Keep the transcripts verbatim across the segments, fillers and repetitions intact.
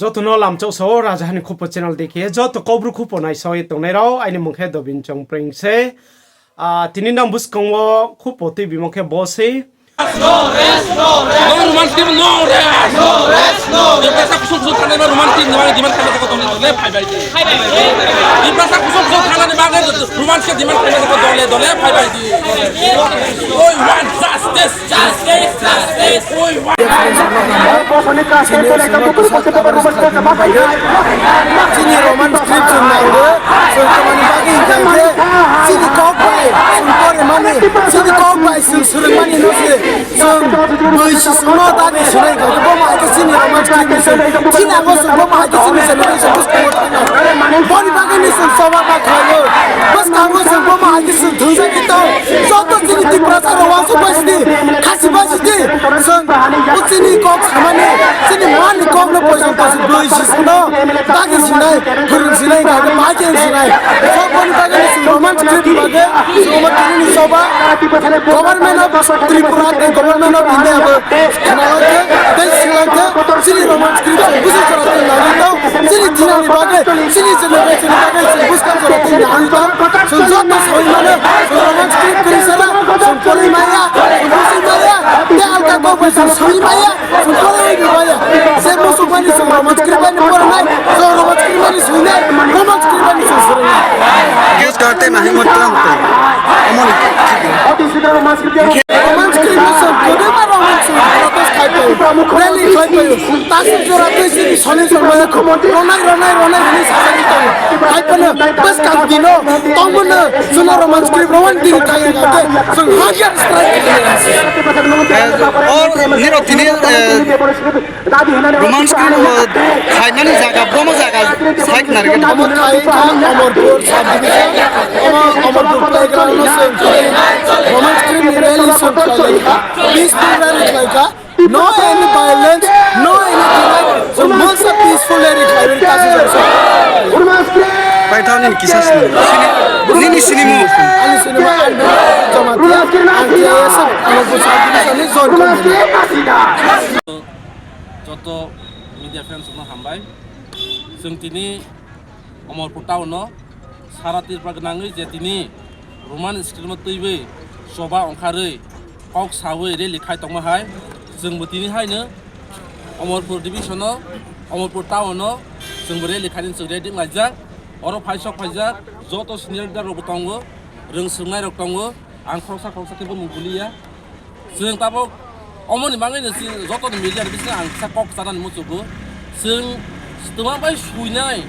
Joto no lamchouh sao, Raja Hani Khupo channel dei khe joto Kaubru khupo naisao ye tongnai rao, aini mung khe Dobin Chongpreng se. Ah, tini nang buskang wo khupo tuibimo khe bo sei. No rest, no rest. No Roman script, no rest. No rest, no rest. Tiprasa kusung kusung thana ni bagwi Roman script ni bagwi demand khaina bagwi dole dole phai bai di. Tiprasa kusung kusung thana ni bagwi Roman script demand khaina bagwi dole dole phai bai di. We want justice. Justice, justice. We want. Chini Roman script chwng nanggo, chwng tamani bagwi hwnkha khe, chini kok bai chwng porimani, chini kok bai chwng swrwngmani no se. Chwng bui sisingno dagi sinai kha, bo ma hai khe chini Roman script ni chwng, chini abo chwng bo ma hai khe chini generation bwskango thangnai. Boni bagwi ni chwng choba ma khlaio. Bwskango chwng bo ma hai khe chwng thwngjagwi tong. Joto chini Tiprasa rok uansuk bai sidi, khasi bai sidi. Chwng bo chini kok samani, chini mani kok no poison poison bui sisingno dagi sinai, phwrwng sinai, kha khe ma khe sinai. Joto boni bagwi ni chwng Roman script bagwi, chwng bo tini ni choba. Government of Tripura tei Government of India bo khna lai khe, tei sing lai khe, chini Roman script chwng busi jora twi nangwi tong, chini thina ni bagwi, chini generation ni bagwi chwng buskang jora twi nangwi tong. Chwng joto sawi mano, chwng Roman script kwrwi sara, chwng porwi maya, chwng busi maya, tei alka kok bai chwng sawi maya, chwng porwi maya. Je muchungmani chwng Roman script bai ni pornai, chwng Roman script bai ni swinai, Roman script bai ni chwng swrwngnai. Buskang tei ma himo tong tong. Omo ni Roman script no chwng kwbangma rok no chwng protest khai pai, rally khai pai. Tasuk jora twi chini solution maya kho. Ronai, ronai, ronai hwnwi sajagwi tongo. Hai phano buskang dino tongmano chwngno Roman script Roman diri thangya khe chwng hunger strike khe. Eh, all nirok tini, eh, Roman script bo khaimani jaga, bomo jaga sai khna rwgwi. Omo khai kha Omorpur sub division. Omo Omorpur playground no chwng Roman script ni rally chwng khlai lai kha. Peaceful rally khlai kha. No any violence, no any demand. So, most of peaceful rally khlai rwgwi kasi jang sa. Paithak ni kisa sini. Nini sini mu. Ani sini mu, ani Jamatia, ani T I S F, ani Busa, ani John Khan. Joto media friends no hambai. Chwng tini Omorpur town no sara Tripura gwnangwi je tini Roman script no twiwi choba ongkharwi kok sawi rally khai tongma hai, chwngbo tini haino Omorpur division no, Omorpur town no chwngbo rally khainani chwng ready wngjak. Oro phaisok phaijak joto senior leader rokbo tongo, rwng swrwngnai rok tongo, ang khoroksa khoroksa khe bumung buliya. Chwng tabuk omoni bagwi no chini joto ni media ni bisingo ang kisa kok chanani muchungo. Chwng twma bai suinai,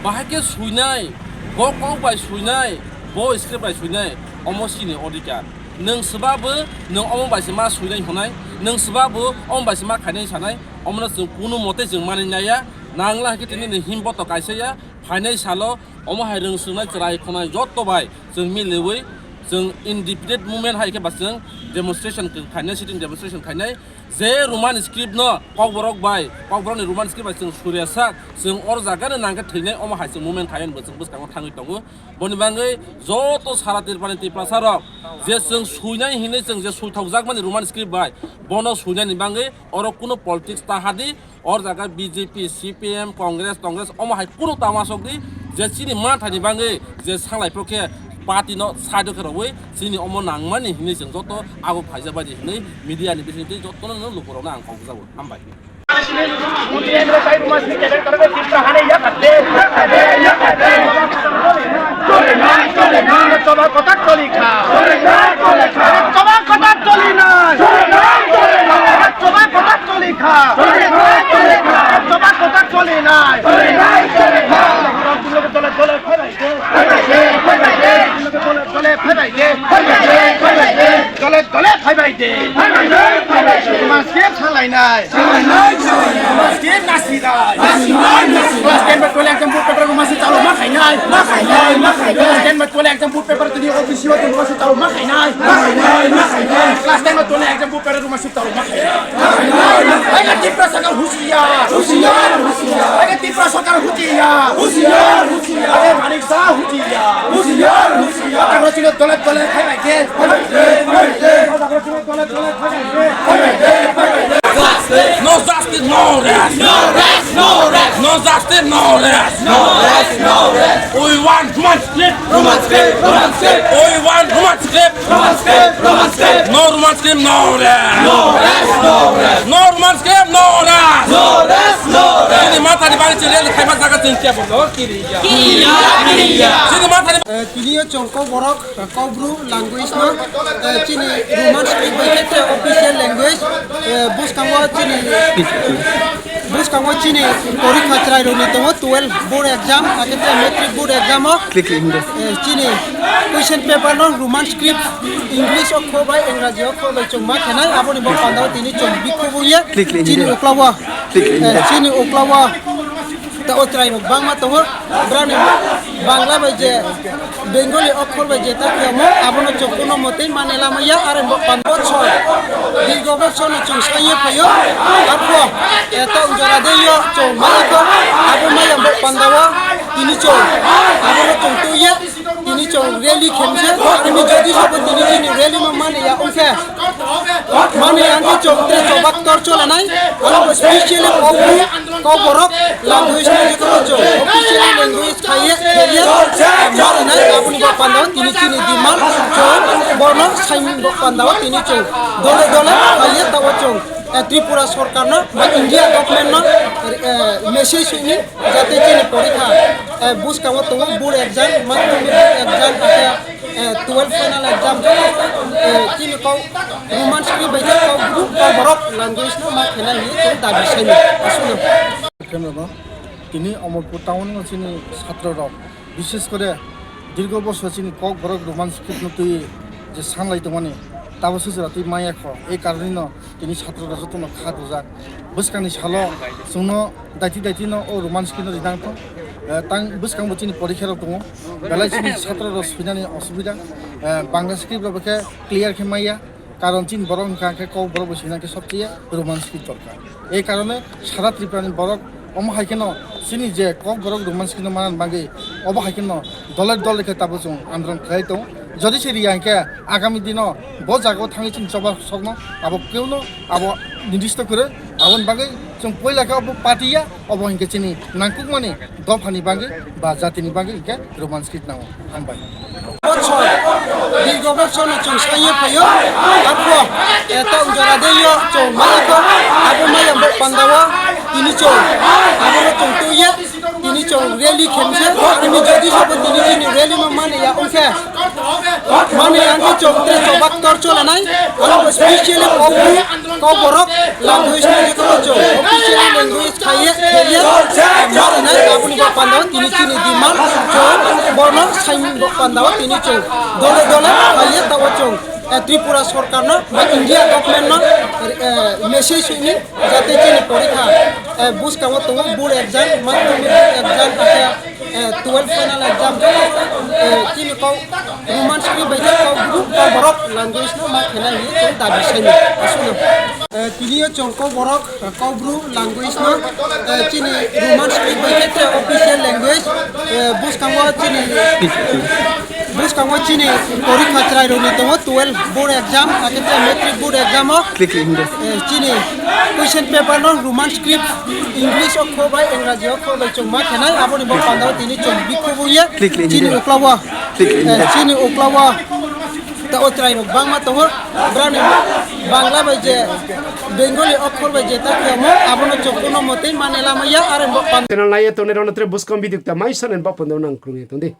bahai khe suinai, bo kok bai suinai, bo script bai suinai, omo chini odhikar. Nwng swbabo nwng omo bai se ma suinai hwnai, nwng swbabo omo bai se ma khainai sanai, omono chwng kunu mote chwng manwi naiya. Nangla hai khe tini ni himboto kaisa ya, phainai salo omo hai rwng swrwngnai chwrai khonai joto bai chwng miliwi chwng indefinite movement hai khe ba chwng demonstration khainai, sitting demonstration khainai. Je Roman script no Kokborok bai, Kokborok ni Roman script bai chwng surya sak, chwng or jaga no nang khe thwinai, omo hai chwng movement khai bo chwng bwskango thangwi tongo. Boni bagwi joto sara Tripura ni Tiprasa rok je chwng suinai hinwi chwng je suithokjakmani Roman script bai, bono suinani bagwi oro kunu politics ta hadi, or jaga B J P, C P M, Congress, Congress, omo hai kunu tama sok di, je chini manthai ni bagwi je sanglai phro khe party no side o khe rwui chini omo nangmani hinwi chwng joto abo phaijak bai di hinwi media ni bising twi joto no lukurok no ang kok jago. Hambai. Dole dole phaibai de. Maske sanglai nai. Maske nasi nai. Class ten ba twelve exam bo paper bo masi chalo ma khainai. Class ten ba twelve exam bo paper tini office yo tini masi chalo ma khainai. Class ten ba twelve exam bo paper bo masi chalo ma khainai. Ai ka Tiprasa ka husiar. Husiar, husiar. Ai ka Tiprasa ka husiar. Husiar, husiar. Ai ka Manik Saha husiar. Husiar, husiar. Dole dole phaibai de. No justice, no rest. No rest, no rest. Justice, no rest. No rest, no rest. We want Roman script. Roman script, Roman script. We want Roman script. Roman script, Roman script. No Roman script, no rest. No rest, no rest. No Roman script, no rest. No rest, no rest. Chini matha ni bari chini le khaima jaga chini kebo no kiri ya. Kiri ya, kiri ya. Chini matha ni Eh, tini yo chung Kokborok, eh, Kokbru language no, eh, chini Roman script bai khe tre official language, eh, buskang wo chini, buskang wo chini porikha chrai rao ni tongo twelve board exam, akhe tre matric board exam o, eh, chini question paper no Roman script, English okhor bai, Engraji okhor bai chung ma khenai, abo ni bo panda wo tini chung bikhubu ye, chini uklau wo, eh, chini uklau wo, ta o chrai rao bangma tongo, brao ni Bangla bai je Bengali okhor bai je ta khe amo, abo no chung kuno motei mane lama ya, are bo panda wo soi. Dirgo bosor no chung sai ye phai yo, arphuh, eh, taoh jora de yo chung ma ya kho, abo ma ya bo panda wo, tini chung, abo no chung tui ye, tini chung rally khe mi se, are mi jodi sabo tini chini rally no mane ya ong khe. Mane ang khe chung tre choba ktor chola nai, abo specially Kokbru, Kokborok language no je khe chung officially language khai ye, khai ye, mane nai, abo ni bo panda wo tini chini demand chung, bo no sai ni bo panda wo tini chung, dole dole khai ye, taoh wo chung, eh, Tripura sorkar no, ba India government no, eh, message soi ni, jate chini porikha, eh, buskang wo tongo, board exam, madhyamik board exam, akhe, eh, twelve final exam, eh, chini kau Roman script bai khe Kokbru, Kokborok language no ma khenai hing ye chung dabi sai ni asuh no. Khe no, tini Amarpur town no chini satro rao, bishesh kore dirgo bosor chini Kokborok Roman script no tui je sanlai tongmani, tabo se jora tui ma ya kho. Ei karon no tini satro rao joto no kha tujak. Buskang ni salo chung no daiti daiti no o Roman script no rinang thou. Eh, tang buskang bo chini porikha rao tongo. Belai chini satro rao soinani osubida. Eh, Bangla script rao bo khe clear khe mai ya. Karon chini borok hingkha khe Kokborok bo soinang khe sobcheye Roman script dorkar. Ei karone sara Tripura ni borok omo hai kheno chini je Kokborok Roman script no manani bagwi obo hai kheno dole dole khe tabo chung andolon khlai tong. Jodi se riya hingkhe agami dino bo jaga o thangwi chini choba sokno abo keuno abo nirdisto kwrwi. Aboni bagwi chung poila khe obo party ya, obo hingkhe chini nangkukmani dophani bagwi ba jatini bagwi hingkhe Roman script nango. Hambai. Bosor, dirgo bosor no chung sai ye phai yo, arphuh, eh, taoh jora de yo chung ma ya kho, abo ma ya bo panda wo, tini chung, abo no chung tui ye, tini chung rally khe mi se, tini jodi sabo tini chini rally no mane ya ong khe. Mane ang khe chung tre choba ktor chola nai, abo specially Kokbru, Kokborok language no je khe chung officially language khai ye, khai ye, mane nai, abo ni bo panda wo tini chini demand chung, bo no sai ni bo panda wo tini chung, dole dole khai ye taoh wo chung, eh, Tripura sorkar no, ba India government no, eh, message soi ni, jate chini porikha, eh, buskang wo tongo board exam, madhyamik board exam, akhe, eh, twelve final exam, eh, chini kau Roman script bai khe Kokbru, Kokborok language no ma khenai hing ye chung dabi sai ni asuh no. Eh, tini yo chung Kokborok, eh, Kokbru language no, eh, chini Roman script bai khe tre official language, eh, buskang wo chini, buskang wo chini porikha chrai rao ni tongo twelve board exam, akhe tre matric board exam o, eh, chini question paper no Roman script, English okhor bai, Engraji okhor bai chung ma khenai, abo ni bo panda wo tini chung bikhubu ye, chini uklau wo, eh, chini uklau wo, ta o chrai rao bangma tongo, brao ni Bangla bai je, Bengali okhor bai je ta khe amo, abo no chung kuno motei mane lama ya, are bo panda. Channel nai ye tongnai rao no tre buskang video ta mai sa nai bo panda wo nang krung ye tong di.